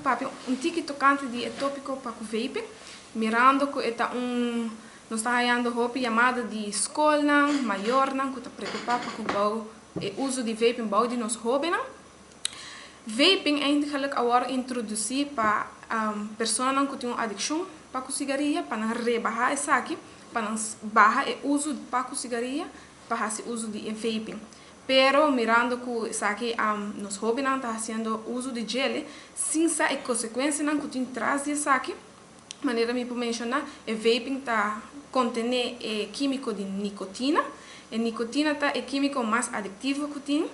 Papia un tiki tocante di e topico pa cu vaping, mirando cu e ta un nos ta hayando hopi yamada di scolnan, mayornan cu ta preocupa pa cu bou e uso di vaping bou di nos hobennan. Vaping eigenlijk a wordo introduci pa personanan cu tin un adiccion pa cu sigaria, pa nan rebaha esaki, pa nan baha e uso pa cu sigaria, pa haci uso di e vaping. Pero mirando cu esaki nos hobennan ta haciendo uso di djele sin sa e consecuencianan cu tin tras di esaki. Manera mi por menciona, e vaping ta contene e kimico di nicotina. E nicotina ta e kimico mas adictivo cu tin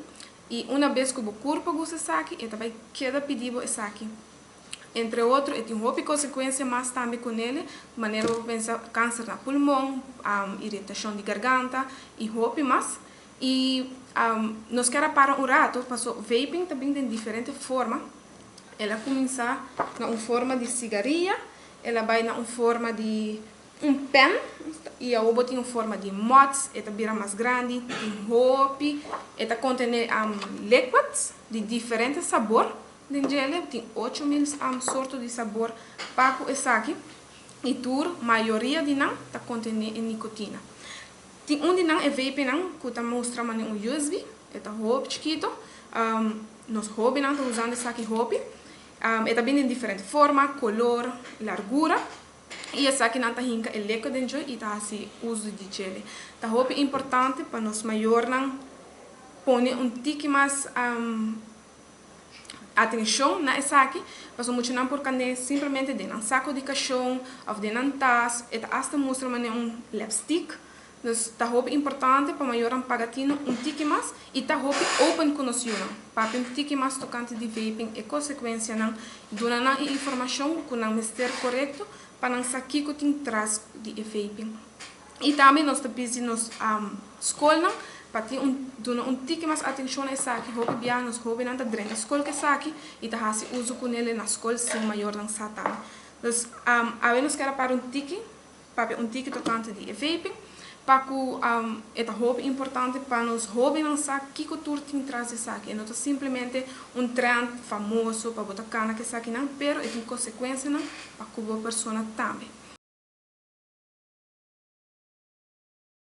y una bes cu bo curpo gusta esaki, e ta bay keda pidi bo esaki. Entre otro, e tin hopi consecuencia mas tambe cu nele, manera bo por pensa cancer na pulmon, irritacion di garganta y hopi mas. Y nos kier a para un rato, paso vaping ta bin den diferente forma. El a cuminsa na un forma di sigaria, el a bay na un forma di un pen y awor bo tin un forma di mods, e ta bira mas grandi, tin hopi, e ta contene liquids di diferente sabor den djele, tin 8000 sorto di sabor pa cu esaki y tur mayoria di nan ta contene e nicotina. Tin un di nan e vapenan cu ta mustra manera un USB, e ta hopi chikito, nos hobennan ta usando esaki hopi, e ta bin den diferente forma, color, largura y esakinan ta hinca e liquid den dje y ta haci uso di djele. Ta hopi importante pa nos mayornan pone un tiki mas atencion na esaki, pasobra muchanan por cande simplemente den nan saco di cacion of den nan tas, e ta hasta mustra manera un lipstick. Dus ta hopi importante pa mayornan paga tino un tiki mas y ta hopi open cu nos yunan. Papia un tiki mas tocante di vaping, e consecuencianan, duna nan e informacion cu nan mester corecto pa nan sa kico tin tras di e vaping. Y tambe nos ta pidi nos scolnan pa tin un duna un tiki mas atencion na esaki. Hopi bia nos hobennan ta drenta scol cu esaki y ta haci uso cu nele na scol sin mayornan sa tambe. Dus awe nos kier a para un tiki, papia un tiki tocante di e vaping, pa cu e ta hopi importante pa nos hobennan sa kico tur tin tras di esaki. E no ta simplemente un trend famoso pa bo ta cana cu esakinan, pero e tin consecuencianan pa cu bo persona tambe.